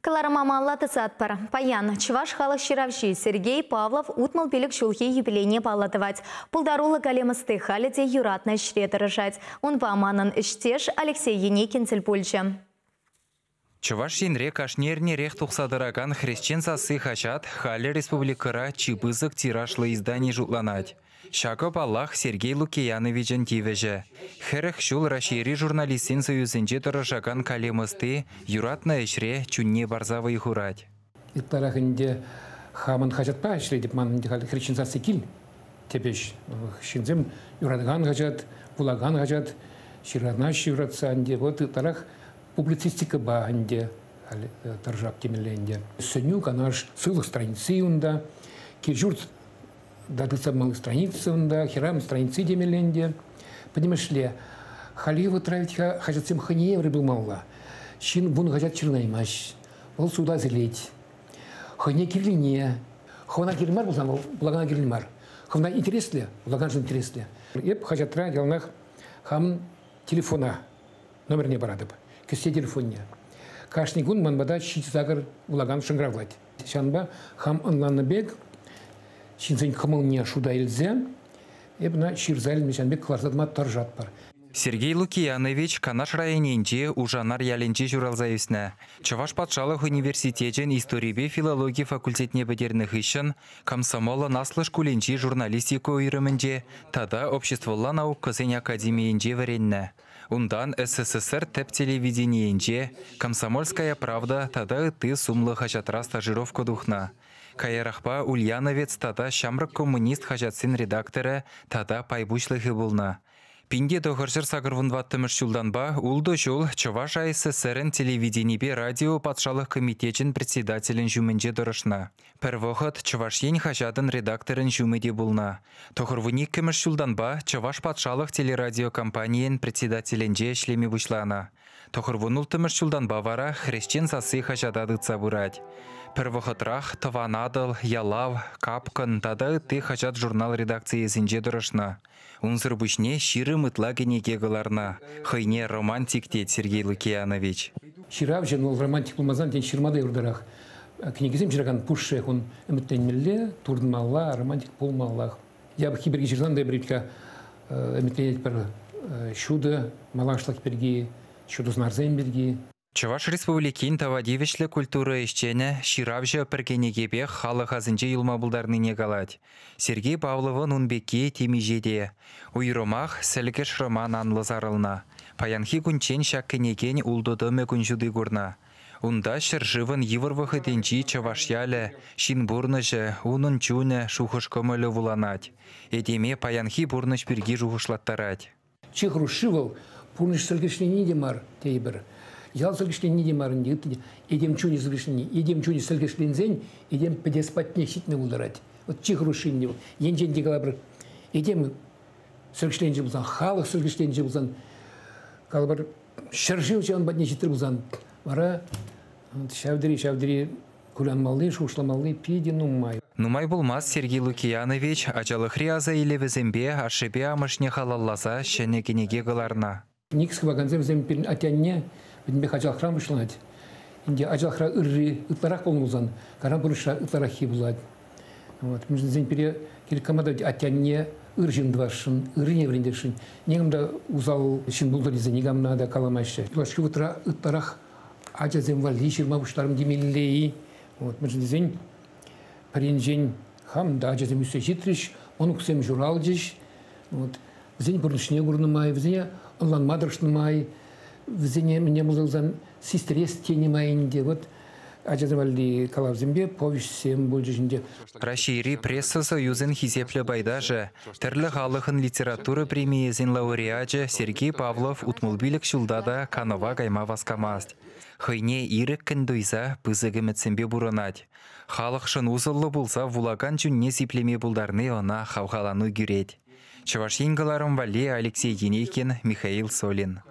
Кӑларӑма малалла тӑсатпӑр. Паян чӑваш халӑх ҫыравҫи Сергей Павлов 65 ҫулхи юбилейне паллӑ тӑвать. Пултаруллӑ калем ӑсти халӗ те юратнӑ ӗҫре тӑрӑшать. Унпа манӑн ӗҫтеш Алексей Еникин тӗл пулчӗ. Чӑваш Енре кашни эрнерех тухса тӑракан «Хресчен сасси» хаҫат халӗ республикӑра чи пысӑк тиражлӑ издани шутланать. Ҫакӑ, паллах, Сергей Лукияновичӑн тивӗҫӗ. 40 ҫул Раҫҫейри журналистсен союзӗнче тӑрӑшакан калем ӑсти юратнӑ ӗҫре чунне парса вӑй хурать. Ытларах ӗнтӗ хамӑн хаҫатпа ӗҫлетӗп. Манӑн ӗнтӗ халь «Хресчен сасси» кил тӗп ӗҫ. Ҫынсем юратакан хаҫат, вулакан хаҫат, ҫыранаҫҫӗ юратса ӗнтӗ. Вот ытларах публицистикӑпа ӗнтӗ халь тӑрӑшап темелле ӗнтӗ. Сӗнӳ, канаш, сывлӑх страници унта, кил-ҫурт да тытса пымалли страница унта, хӗрарӑм страници темелле ӗнтӗ. Пӗтӗмӗшле хальхи вӑхӑтра вӗт-ха хаҫатсем хӑйне евӗр пулмалла. Ҫын вун хаҫат ҫырӑнаймасть, вӑл суда сӗлет. Хӑйне кирлине, хӑвна кирлӗ мар пулсан вӑл вулакана кирлӗ мар. Хӑвна интереслӗ, вулаканшӑн интереслӗ. Эп хаҫатра яланах хам телефона номерне паратӑп, кӗсье телефонне. Кашни кун ман пата 7-8 вулакан шӑнкӑравлать. Ҫавӑнпа хам ӑнланнӑ пек ҫынсен кӑмӑлне шута илсе эп ӑна ҫырса илме ҫавӑн пек кӑларса тӑма тӑрӑшатпӑр. Сергей Лукиянович Канаш районӗнчи Ушанар ялӗнче ҫуралса ӳснӗ. Чӑваш патшалӑх университечӗн историпе филологи факультетне пӗтернӗ хыҫҫӑн комсомолӑн аслӑ шкулӗнчи журналистика уйрӑмӗнче тата обществӑлла наукӑсен академийӗнче вӗреннӗ. Унтан СССР тӗп телевиденийӗнче «Комсомольская правда» тата ытти сумлӑ хаҫатра стажировка тухнӑ. Каярахпа «Ульяновец» тата «Ҫамрӑк коммунист» хаҫатсен редакторӗ тата пай пуҫлӑхӗ пулнӑ. 1984 ҫултанпа ултӑ ҫул Чӑваш АССРӗн телевиденипе радио патшалӑх комитечӗн председателӗн ҫумӗнче тӑрӑшнӑ. Пӗр вӑхӑт Чӑваш Ен хаҫатӑн редакторӗн ҫумӗ те пулнӑ. 92-мӗш ҫултанпа Чӑваш патшалӑх телерадиокомпанийӗн председателӗнче ӗҫлеме пуҫланӑ. 96-мӗш ҫултанпа вара «Хресчен сасси» хаҫата тытса пырать. Пӗр вӑхӑтрах «Тӑван Атӑл», «Ялав», «Капкӑн» тата ытти хаҫат-журнал редакцийӗсенче тӑрӑшнӑ. Унсӑр пуҫне 20 ытла кӗнеке кӑларнӑ. Хӑйне романтик тет Сергей Лукиянович. Ҫыравҫӑ, вӑл романтик пулмасан, тен, ҫырма та юртарах. Кӗнекесем ҫыракан пушшех ун ӗмӗтленмелле, туртӑнмалла, романтик пулмаллах. Япӑххи пирки ҫырсан та эпир ӗмӗтленетпӗр ҫутӑ малашлӑх пирки, ҫутӑ сӑнарсем пирки. Чӑваш Республикин тава тивӗҫлӗ культура ӗҫченӗ ҫыравҫӑ пӗр кӗнекепех халӑх асӗнче юлма пултарнине калать. Сергей Павловӑн ун пекки темиҫе те. Уйрӑмах «Сӗлкӗш» роман анлӑ сарӑлнӑ. Паянхи кунччен ҫак кӗнекен ултӑ томӗ кун ҫути курнӑ. Унта ҫӗршывӑн йывӑр вӑхӑтӗнчи чӑваш ялӗ, ҫын пурнӑҫӗ, унӑн чунӗ, шухӑш-кӑмӑлӗ вуланать. Этеме паянхи пурнӑҫ пирки шухӑшлаттарать. Чи хӑрушши вӑл пурнӑҫ сӗлкӗшленни те мар тейӗпӗр. Ял сӗлкӗшленни те мар ӗнтӗ, ытти этем чунӗ сӗлкӗшленни. Этем чунӗ сӗлкӗшленсен этем пӗтес патне ҫитме пултарать. Вот чи хӑрушши ӗнтӗ вӑл. Енчен те калӑпӑр, этем сӗлкӗшленчӗ пулсан, халӑх сӗлкӗшленчӗ пулсан, калӑпӑр, ҫӗршыв ҫавӑн патне ҫитрӗ пулсан, вара ҫав тери, ҫав тери кулянмалли, шухӑшламалли питӗ нумай. Нумай пулмасть Сергей Лукиянович ачалӑхри аса илӗвӗсемпе ашшӗпе амӑшне халалласа ҫӗнӗ кӗнеке кӑларнӑ. Никӗс хывакансем вӗсем пирӗн атте-анне пӗтӗмпех ачалӑхран пуҫланать. Ӗнтӗ ачалӑхра ырри ытларах пулнӑ пулсан, кайран пурнӑҫра ытлараххи пулать. Вот. Мӗншӗн тесен пире кирек кама та атте-анне ыр ҫын тӑвасшӑн, ыррине вӗрентесшӗн. Никам та усал ҫын пултӑр тесе никамна та каламаҫҫӗ. Юлашки вӑхӑтра ытларах ачасем валли ҫырма пуҫларӑм темелле-и? Вот, мӗншӗн тесен пӗринчен хам та ачасем ӳссе ҫитрӗҫ, мӑнуксем ҫуралчӗҫ. Вот, вӗсен пурнӑҫне курнӑ май, вӗсене ӑнланма тӑрӑшнӑ май, вӗсене мӗне пулсан систерес тенӗ май ӗнтӗ. Вот ачасем валли калавсемпе повеҫсем пулчӗҫ ӗнтӗ. Раҫҫейри Пресса союзӗн хисеплӗ пайташӗ, тӗрлӗ халӑхӑн литература премийӗсен лауреачӗ Сергей Павлов 65 ҫулта та канӑва кайма васкамасть. Хӑйне ирӗккӗн туйса пысӑк ӗмӗтсемпе пурӑнать. Халӑхшӑн усӑллӑ пулса вулакан чунне сиплеме пултарни ӑна хавхалану кӳрет. Чӑваш Ен кӑларӑм валли Алексей Енейкин, Михаил Солин.